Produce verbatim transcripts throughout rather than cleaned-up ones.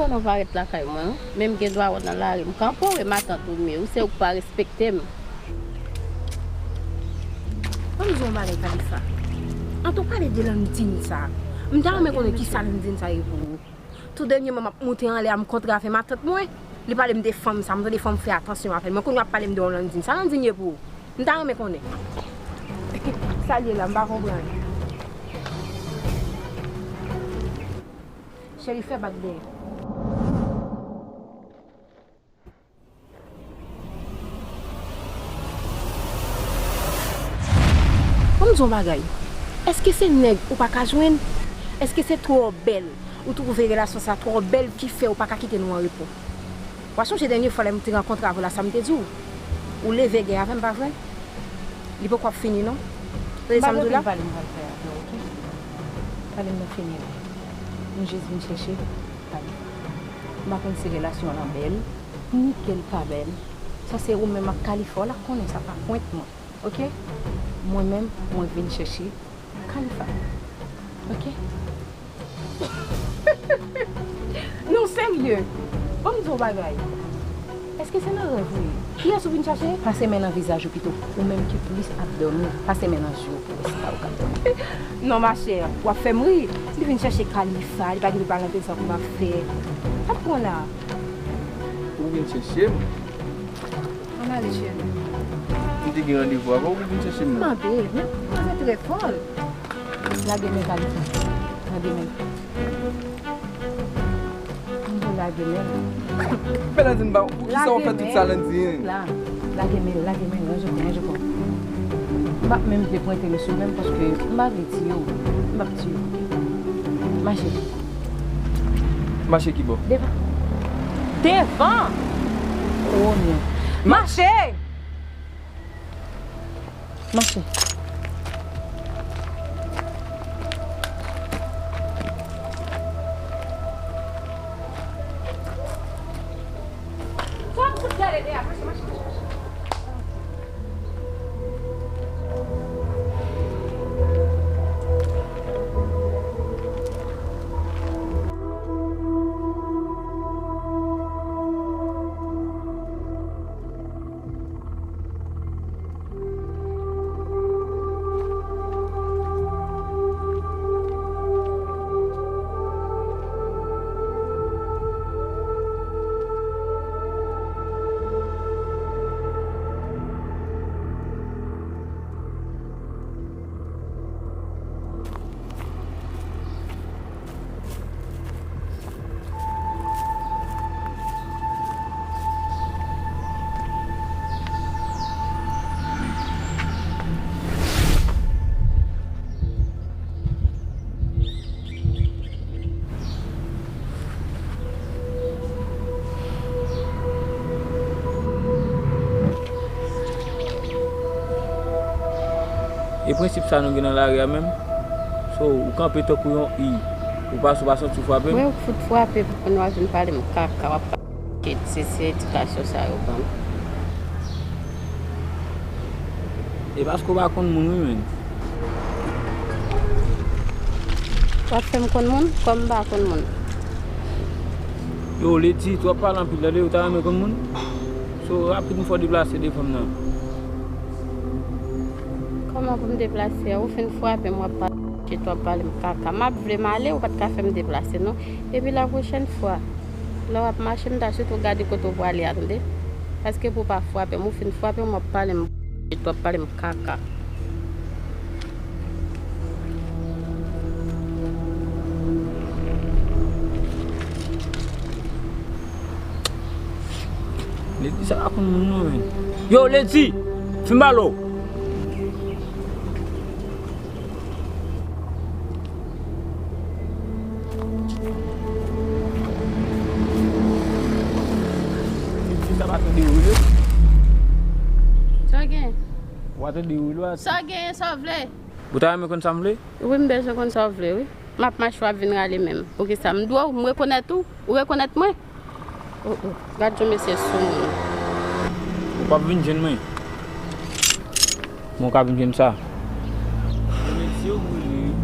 Non, pa ret lakay mwen, wi. Men m gen dwa wè w nan lari, m kanpe w, e matant ou m ye, wi, se ou k pa respekte m. Ban m di w yon bagay, Khalifa. An tou pale de Landine sa. M ta renmen konnen kisa Landine sa ye pou ou. Tou dènyèman, m ap moute anlè a, m kontre avè matant mwen. Li pale m de fanm sa, m tande fanm fè atansyon avè l. Mwen, kounye a ap pale m de yon Landine. Sa Landine ye pou ou? M ta renmen konnen. Sa l ye la, m pa konprann. Cheri, fè bak dèyè. Ban m di w yon bagay. Èske se nèg ou pa ka jwenn? Èske se twò bèl? Ou twouve relasyon sa twò bèl ki fè ou pa ka kite nou an repo? W a sonje dènye fwa lè m te rankontre avè w la, sa m te di w? Ou leve gè avè m, pa vre? Li poko ap fini, non. Tande sa m di w la? M pa gen pil pale m pral fè avè w, oke? Pale m nan fini la. M jis vin chèche Khalifa. M pa konn si relasyon an bèl, ni ke l pa bèl. Sa se ou menm ak Khalifa w la k konnen, sa pa pwent mwen, oke? Mwen menm, mwen vin chèche Khalifa. Oke? Non, serye. Ban m di w yon bagay. Èske se nan rèv ou ye? Kiyès ou vin chache? Pase men nan vizaj ou pito. Ou menm ki plis ap dòmi, pase men nan je w pou wè si pa ou k ap dòmi. Non, ma chère, w ap fè m ri. Li vin chache Khalifa, li pa gen dwa pa rantre sa pou m ap fè. Ap pran la. Ou vin chache m? Ann ale, cheri. M te gen randevou avè w pou vin chache m nan. Mande, men, mande trè fò. Lage men, Khalifa. Lage men. M di w lage men. Bèlandine, ba, poukisa w fè tout sa, Landine? La. Lage men, lage men, ranje kò, ranje kò. M p ap menm vle pran enteres yo menm paske m pa vle tiye w. M p ap tiye w. Mache. Mache ki bò? Devan. Devan! Oh non. Mache! Mache. Sa ap fout gade de a, mache, mache, mache, mache. E prensip sa nou gen nan lari a menm? So, ou kanpe tankou yon i. Ou pa, ou pa santi w frape m? Mwen, ou fout frape pou kounye w a vin pale m kaka, w ap pale shit, se, se edikasyon sa yo ban m. E paske w pa konn moun, wi, menn. W ap fè m konn moun? Kòm m pa konn moun. Yo, Lady, twòp pale anpil, tande, ou ta renmen konn moun? So, rapid, m fè w deplase devan m nan. Kòman pou m deplase a? Ou fin frape m, w ap pale shit, w ap pale m kaka. M ap vle m ale, ou pa t ka fè m deplase, non. Epi la pwochèn fwa, lè w ap mache, m ta sitou gade kote w prale a, tande. Paske pou w pa frape m, ou fin frape m, w ap pale m shit, w ap pale m kaka. Lady sa pa konn moun non, menn. Yo, Lady! Fin balo! Lady sa pa tande ou vre. Sa gen? Ou pa tande ou vre. Sa gen, sa w vle? Ou ta renmen konn sa m vle? Wi, m bezwen konn sa w vle, wi. M ap mache, w ap vin rale menm. Poukisa? M dwe w, m rekonèt ou? Ou rekonèt mwen? Oh, oh. Gad yon mesye sou moun. Ou p ap vin jwenn mwen. Mwen ka vin jwenn sa. Mesye, ou brule, wi.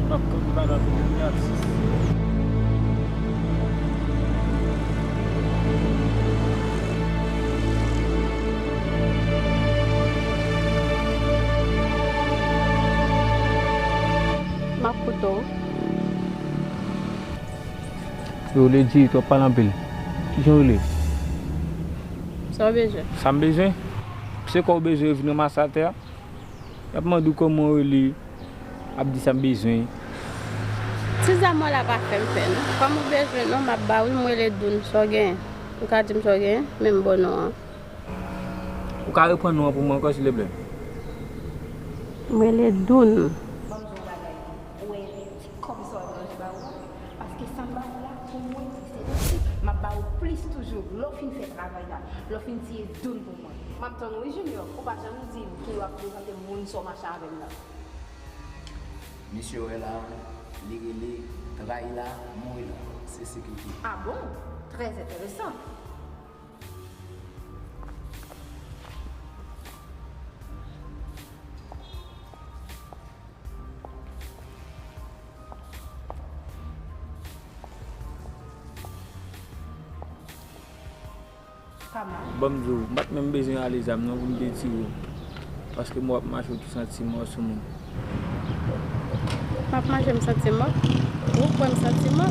M ap kanpe bagay pou moun atis. Yo, Lady, twòp pale anpil. Kijan w rele? Sa w bezwen? Sa m bezwen? Se kò w bezwen vin ranmase atè a. Y ap mande w kòman w rele, ap di sa m bezwen. Ti zam w la pa fè m pè non. Kòm ou bezwen non, m ap ba ou l, m rele Doun, sa w genyen? Ou ka di m sa w genyen, men m ba w non an. Ou ka reprann non an pou mwen ankò, silvouplè? M rele Doun. Ban m di w yon bagay. Ou wè ti kòb sa w ap manje ba ou an? Paske sa m ba ou la, pou mwen, se ti. M ap ba ou plis toujou. Lè w fin fè travay la, lè w fin tiye Doun pou mwen. M ap tann ou wi, Junior. Ou pa janm di m ki lè w ap prezante moun sa w mache avè m nan. Misye w wè la, li rele Tray la, mouri la. Se sekirite. Ah bon? Très intéressant. Ban m di w, m pa t menm bezwen ale zam non pou m te tire w. Paske m wè w ap mache w tou santi mò sou moun. M ap mache m santi mò? Ou kwè m santi mò?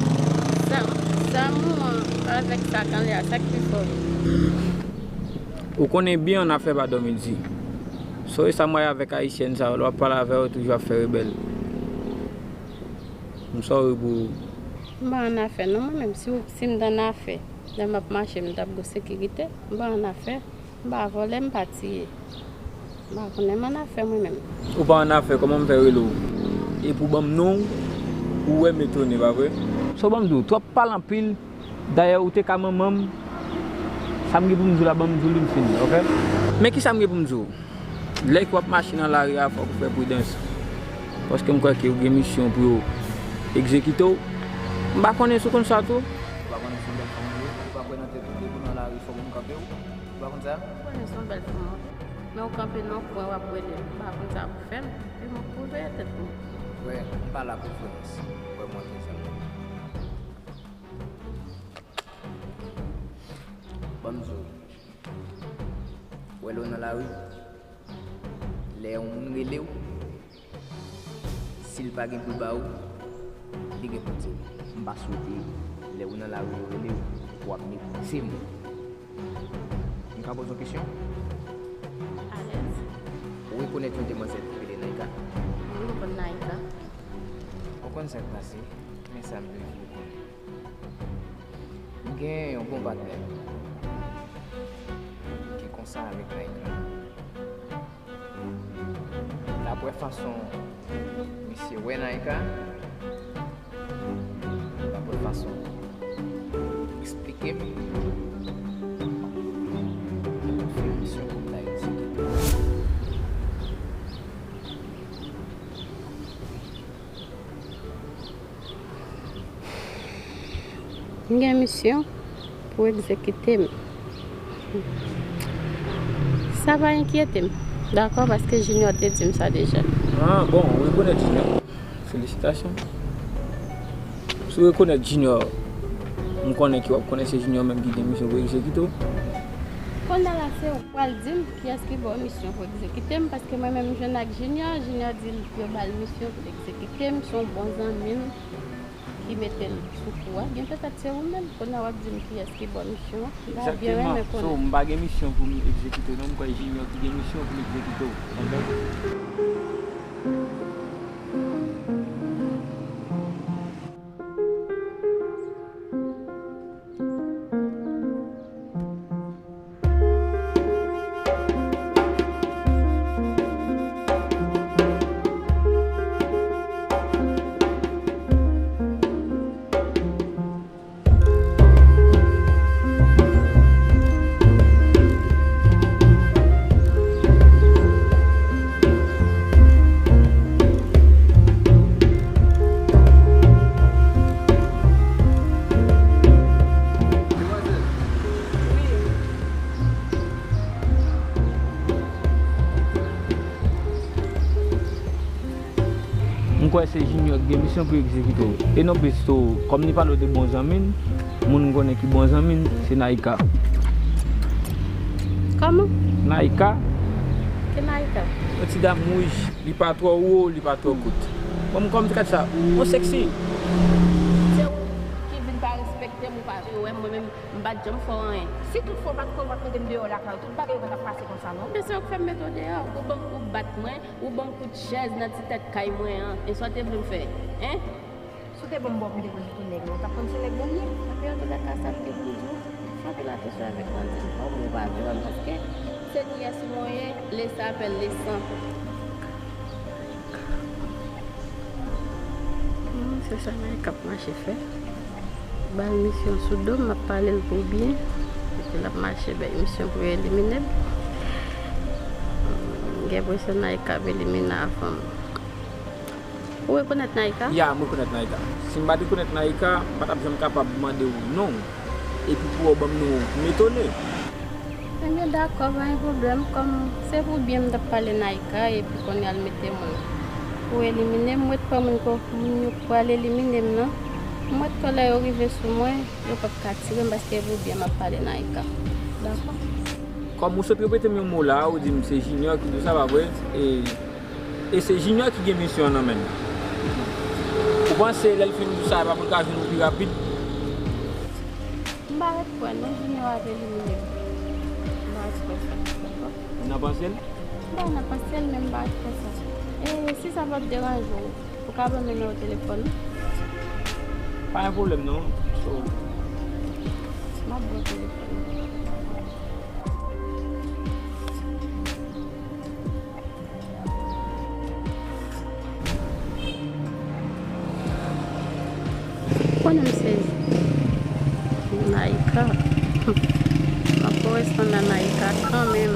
Zam, zam ou an avèk sa k anlè a, sa k pi fò? Ou konnen byen annafè pa dòmi di. Sòri sa m wè avèk ayisyèn sa yo, lè w ap pale avè yo toujou ap fè rebèl. M sòri pou ou. M pa annafè non mwen menm, si, si m t annafè, lè m ap mache m t ap gen sekirite, m pa annafè. M pa vòlè, m pa tiye. M pa konnen m annafè mwen menm. Ou pa annafè, kòman m fè rele w? Epi w ban m non w, ou wè m etone, pa vre? Sa w ban m di w, twòp pale anpil. Dayè, ou te ka manman m. Sa m gen pou m di w la, ban m di w li, m fini, oke? Men kisa m gen pou m di w? Lè ke w ap mache nan lari a, fòk ou fè pridans. Paske m kwè ke ou gen misyon pou yo egzekite w. M pa konnen si w konn sa tou. Ou pa konnen si w bèl fanm ou ye, ou pa kwè nan tèt ou, depi w nan lari, fòk moun kanpe w. Ou pa konn sa? Ou konnen se yon bèl fanm mwen ye. Men w kanpe nan yon kwen w ap rele m. M pa konn sa pou fè m. E mwen pou veye tèt mwen. Frè, m pa la pou frè. Frè mwen te sa. Ban m di w. Wè lè w nan lari. Lè yon moun rele w, si l pa gen pou l ba ou, li gen pou l di w. M pa swete lè ou nan lari yo rele w, w ap meprize moun. M ka poze w kesyon? Alèz. Ou rekonèt yon demwazèl ki rele Naïka? Wi, m konn Naïka. Ou konn sa k pase, men sa m vle fè w konnen. M gen yon bon patnè ki konsa avèk Naïka. Daprè fason misye wè Naïka, daprè fason li eksplike m, li fè misyon pou l la egzekite. M gen misyon pou egzekite m. Sa pa enkyete m, dakò, paske Junior te di m sa deja. Ah, bon, ou rekonèt Junior. Felisitasyon. Si w rekonèt Junior, m konnen ke w ap konnen se Junior menm ki gen misyon pou egzekite w. Kounye a la, se ou k pral di m kiyès ki ba w misyon pou egzekite m, paske mwen menm m jwenn ak Junior, Junior di l yo ba l misyon pou l egzekite m, se yon bon zanmi m ki mete l sou kou a. Gen petèt se ou menm, kounye a w ap di m kiyès ki ba w misyon an. M ta byen renmen konnen. So, m pa gen misyon pou m egzekite w non, m kwè Junior ki gen misyon pou l egzekite w. Konprann? M kwè se Junior ki gen misyon pou egzekite w. E non plis tou, kòm li pale w de bon zanmi n, moun m konnen ki bon zanmi n, se Naïka. Kòman? Naïka. Ki Naïka? Yon ti dam wouj, li pa twò wo, li pa twò kout. Bon, m kòm ti kat sa, yon sexy. Se ou ki vin pa respekte Mwen menm, m pa t janm fè w anyen. Si tout fwa w pa t kwè w pa t mete m deyò lakay ou, tout bagay yo pa t ap pase konsa non. Men se ou k fè m mete w deyò. Ou ban m, ou bat mwen, ou ban m kout chèz nan ti tèt kay mwen an. E sa w te vle m fè? Hein? Si w te ban m bòb, m te vle tounen nèg la, ou t ap konn se nèg mwen ye. Epi antouka, sa m te pou m di w, fè anpil atansyon avèk bandi. Fò w pa vyolan paske se niyès mwen ye, le sa apèl le san. Hmm, se sa Naïka ap mache fè. Ba l misyon sou do m, m ap pale l pou byen. Epi l ap mache bay misyon pou yo elimine m. Hmm, m gen enpresyon Naïka ap elimine avan m. Ou rekonèt Naïka? Ya, m rekonèt Naïka. Si m pa t rekonèt Naïka, m pa t ap janm kapab mande w non w. Epi pou w ban m non w, m etone. Ebyen, dakò, pa gen pwoblèm. Kòm se pou byen m t ap pale Naïka, epi kounye a l mete moun pou elimine m, m wè pa moun ko, moun yo pral elimine m nan. M wè ke lè yo rive sou mwen, yo p ap ka tire m paske e pou byen m ap pale Naïka. Dakò? Kòm ou sot repete m yon mo la, ou di m se Junior ki di w sa, pa vre? E, e se Junior ki gen misyon an nan men l. Ou panse lè l fin di w sa, e pa pou l ka jwenn ou pi rapid? M pa ret kwè non Junior ap elimine m. M pa ret kwè sa. Dakò? Ou nan panse l? M pa nan panse l, men m pa ret kwè sa. E si sa pa t deranje w, ou ka ban m nimewo telefòn ou? Pa gen pwoblèm non. So, m ap ba w telefòn ou. Konnen m sezi. Naïka. M ap koresponn a Naïka kanmenm.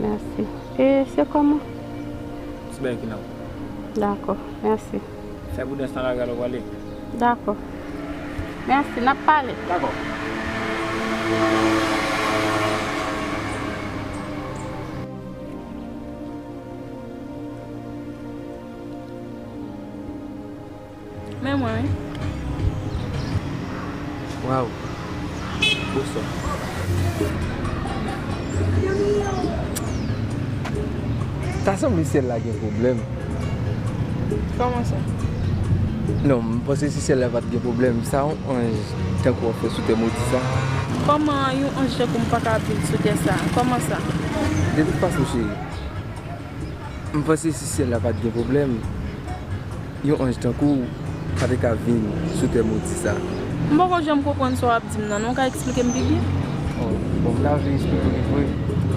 Mèsi. E se kòman? Ti bagay ki la. Dakò, mèsi. Fè prudans nan lari a lè w prale. Dakò. Mèsi, n ap pale. Dakò. Men mwen, wi. Waw. Bonswa. Ta sanble syèl la gen pwoblèm. Kòman sa? Non, m panse si syèl la pa t gen pwoblèm, sa yon anj tankou w ap fè sou tè modi sa. Kòman yon anj tankou m pa ka viv sou tè sa? Kòman sa? De tout fason, cheri, m panse si syèl la pa t gen pwoblèm, yon anj tankou w pa te ka vin sou tè modi sa. M poko janm konprann sa w ap di m nan, non, w ka eksplike m pi byen? Oh, bon, m ta vle eksplike w vre,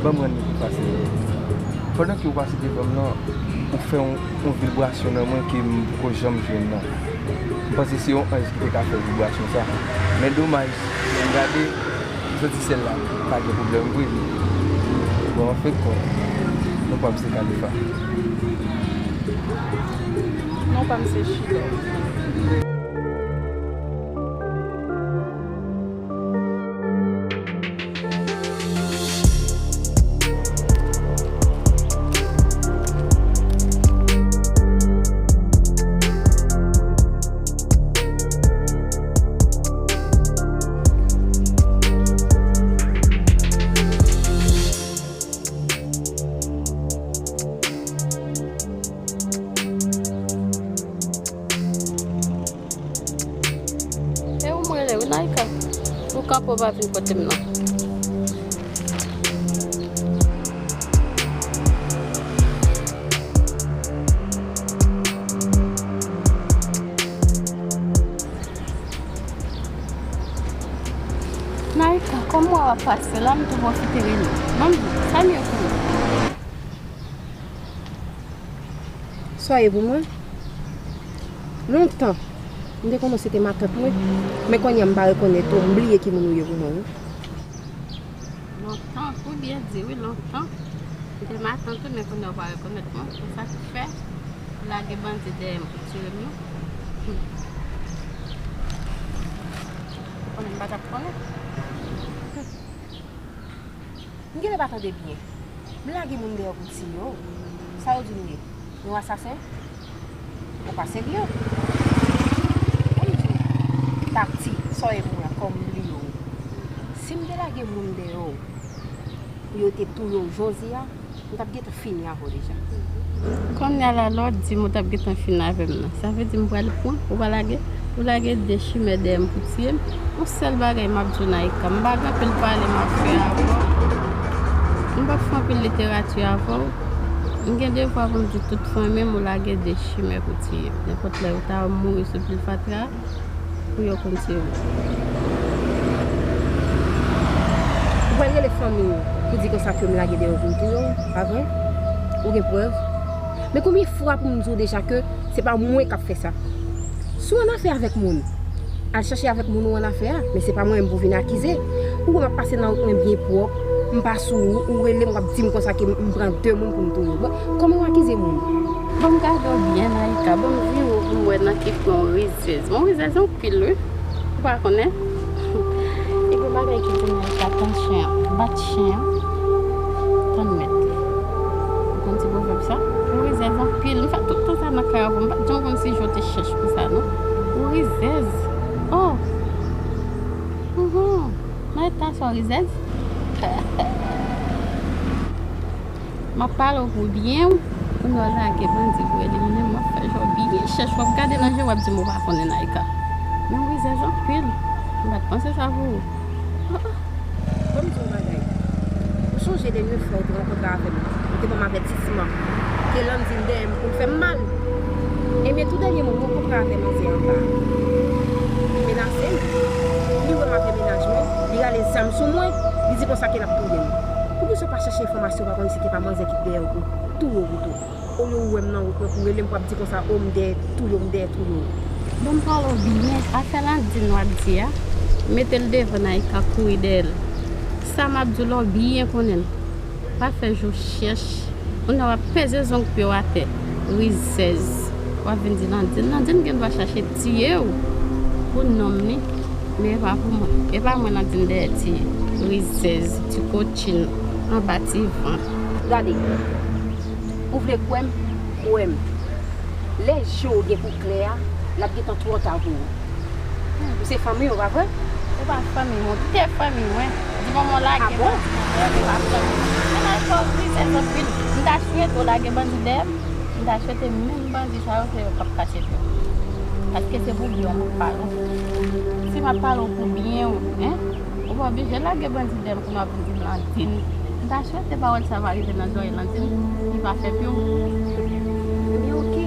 ban m rann li pi fasil. Pandan ke w pase devan m nan, ou fè yon, yon vibrasyon nan mwen ke m poko janm jwenn nan. M panse se yon anj ki te ka fè vibrasyon sa. Men domaj, lè m gade, m santi syèl la pa gen pwoblèm vre. Bon, anfèt, bon, non pa m se Khalifa. Non pa m se Chito. E ou m rele wi, Naïka. Ou kanpe, ou pa vin kote m nan. Naïka, kòman w ap pase la, m tou pwofite rele w. Ban m di w, sa m ye pou ou? Sa w ye pou mwen? Lontan, m te konnen w se te matant mwen, men kounye a m pa rekonèt ou, m bliye ki moun ou ye pou mwen, wi. Lontan, ou byen di, wi, lontan. M te matant ou, men kounye a w pa rekonèt mwen. Se sa ki fè ou lage bandi dèyè m pou tire m yo. Ou konnen m pa t ap konnen. M genlè pa tande byen. M lage moun dèyè w pou tiye w. Sa yo di m ye? Yon asasen? Ou pa serye. Ban m di w, Tati, sa w ye pou mwen ankò, m bliye w. Si m te lage moun dèyè w, pou yo te touye w jodi a, m t ap gentan fini avè w deja. Kounye a la, lè w di m ou t ap gentan fini avè m nan, sa vle di m pral pran, ou pa lage, ou lage de chimè dèyè m pou tiye m. Yon sèl bagay m ap di w, Naïka, m pa gen anpil pale m ap fè avè w. M p ap fè anpil literati avè w. M gen devwa pou m di tout fanmi m, ou lage de chimè pou tiye m. Nenpòt lè ou ta mouri sou pil fatra, pou yo konn se ou. Ou pral rele fanmi w pou di konsa ke m lage dèyè w pou m touye w, pa vre? Ou gen prèv? Men konbyen fwa pou m di w deja ke se pa mwen k ap fè sa? Si w annafè avèk moun, al chache avèk moun ou annafè a, men se pa mwen menm pou vin akize. Ou wè m ap pase nan wout mwen byen pwòp, m pa sou ou, ou rele m, w ap di m konsa ke m pran de moun pou m touye w. Bon, kòman w akize moun? Ban m gade w byen, Naïka. Ban m vire w pou m wè nan ki pwen w rizèz. Mwen rizèz anpil, wi. Ou pa konnen? E gen bagay ki di m, Naïka, tann chen an, bat chen an, tann mèt li. Ou konn ti pwovèb sa? Mwen rizèz anpil. M fè tout tan sa nan kay avè w. M pa t janm konn si je w te chèch konsa, non. Mwen rizèz. Oh! Mhm. Nan eta sa w rizèz? M ap pale w pou byen w. Kounye a w lage bandi pou elimine m, w ap fè jan w byen chèch, w ap gade nan je w, w ap di m ou pa konnen Naïka. Men w rizèz anpil. M pa t panse sa pou ou. Ah, ah. Ban m di w yon bagay. Ou sonje dènye fwa w te rankontre avè m, ou te ban m avètisman ke Landine dèyè m pou l fè m mal. Ebyen, tou dènye moman, ou rankontre avè manzè anba. Li menase m. Li wè m avè mennaj mwen. Li rale zam sou mwen. Li di konsa ke l ap touye m. Poukisa w pa chèche enfòmasyon, w pa konnen si te pa manzè ki t dèyè w pou touye w pito? Olye w wè m nan wout mwen pou rele m, pou ap di konsa, o, m dèyè touye w, m dèyè touye w. Bon, m pale w byen, afè Landine w ap di a, mete l devan Naïka kouri dèyè l. Sa m ap di w la, w byen konnen l. Pa fè je w chèch. Kounye a w ap peze zong pye w atè. Rizèz. W ap vin di Landine. Landine gen dwa chache tiye w pou nonm li. Men e pa pou mwen. E pa mwen Landine dèyè tiye. Rizèz. Ti kotchin. Anba ti vant. Gade. Ou vle kwè m? Kwè m. Lè je w gen pou klè a, l ap gentan twò ta pou ou. Ou se fanmi w, pa vre? Ou pa fanmi mwen. Ou te fanmi mwen. Di manman w lage mwen, di manman w lage pa fanmi. Men nan fò rizèz anpil. M ta swete w lage bandi dèyè m. M ta swete menm bandi sa yo se yo k ap kache tèt. Paske se pou byen w m ap pale w. Si m ap pale w pou byen w, en? Ou pa oblije lage bandi dèyè m pou n ap vin di m Landine. M ta swete pawòl sa pa rive nan zòrèy Landine, li pa fè pye w. Ebyen, oke.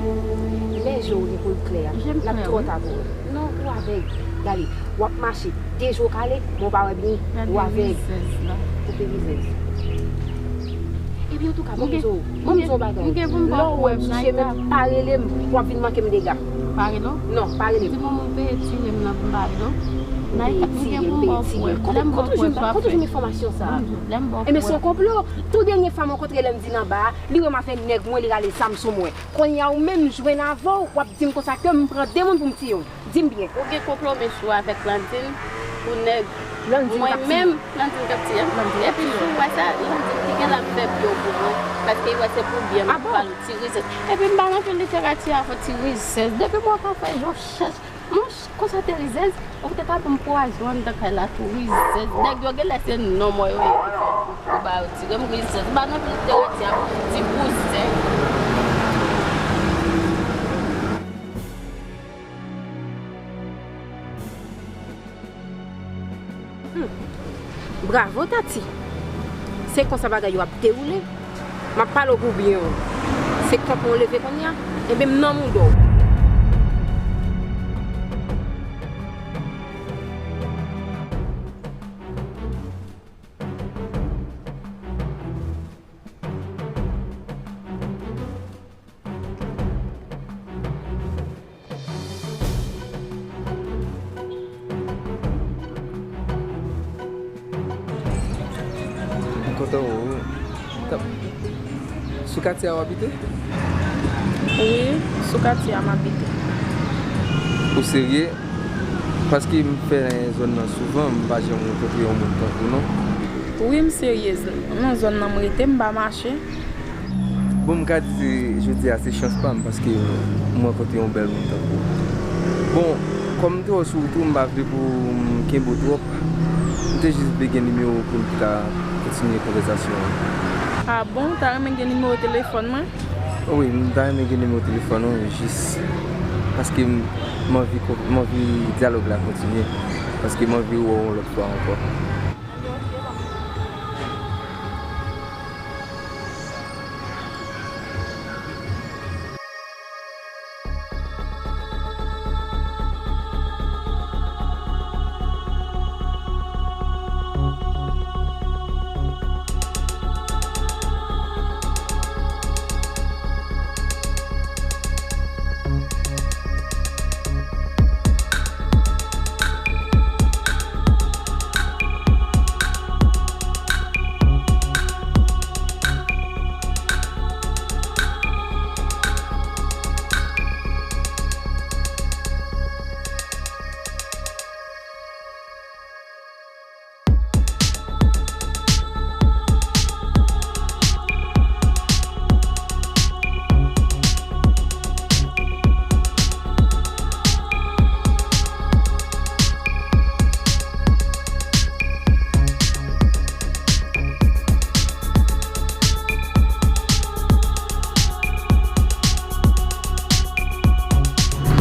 Lè je w gen pou l klè a, l ap twò ta pou ou. Non, ou avèg. Gade, w ap mache, de je w kale, men w pa wè byen, ou avèg. Koupe rizèz. Ebyen, antouka, ban m di w, ban m di w yon bagay. Lè w wè m sou chemen, pa rele m, w ap vin manke m dega. Pa rele w? Non, pa rele m. Di manman w peye tire m nan pou m pa rele w. Naïka, m gen pou m ba w prèv. Lè m ba w prèv, w ap fè. Kote w jwenn enfòmasyon sa a? Ebyen, se yon konplo. Tou dènye fwa m rankontre Landine anba a, li wè m avè nèg mwen, li rale zam sou mwen. Kounye a, ou menm jwenn avè w, w ap di m konsa ke m pran de moun pou m tiye w. Di m byen. Ou gen konpwomi sou avèk Landine pou nèg. Mwen menm, Landine k ap tiye m. Epi si w wè sa, Landine ki gen la ap fè pye w pou mwen. Paske li wè se pou byen m ap pale w, ti rizèz. Epi m pa nan fil literati avè w, ti rizèz. Depi m wè w ka fè je w chèch. Monch, konsa te rizèz, ou te ka ban m pwazon anndan kay la tou, rizèz. Nèg yo genlè se nonm yo ye ki fè pou ba yo tire m, rizèz. M pa nan fil literati avè w, ti bouzen. Hmm. Bravo, Tati. Se konsa bagay yo ap dewoule. M ap pale w pou byen w. Se kanpe w leve kounye a. Enben, m nan mouda w. M kontan wè w. Sou katye a w abite? Wi, sou katye a m abite. Ou serye? Paske m fè zòn nan souvan, m pa janm rankontre yon moun tankou w, non. Wi, m serye. Nan zòn nan m rete, m pa mache. Bon, m ka di jodi a se chans pa m paske m rankontre yon bèl moun tankou w. Bon, kòm m te wè w sou wout ou, m pa vle pou m kenbe w twòp. M te jis vle gen nimewo w pou m ka Kontinye konvèsasyon an. A bon, ou ta renmen gen nimewo telefòn mwen? Wi, m ta renmen gen nimewo telefòn ou, jis paske m, m anvi ko-, m anvi dyalòg la kontinye, paske m anvi wè w yon lòt fwa ankò.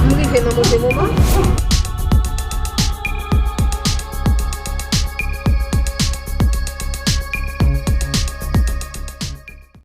M rive nan move moman.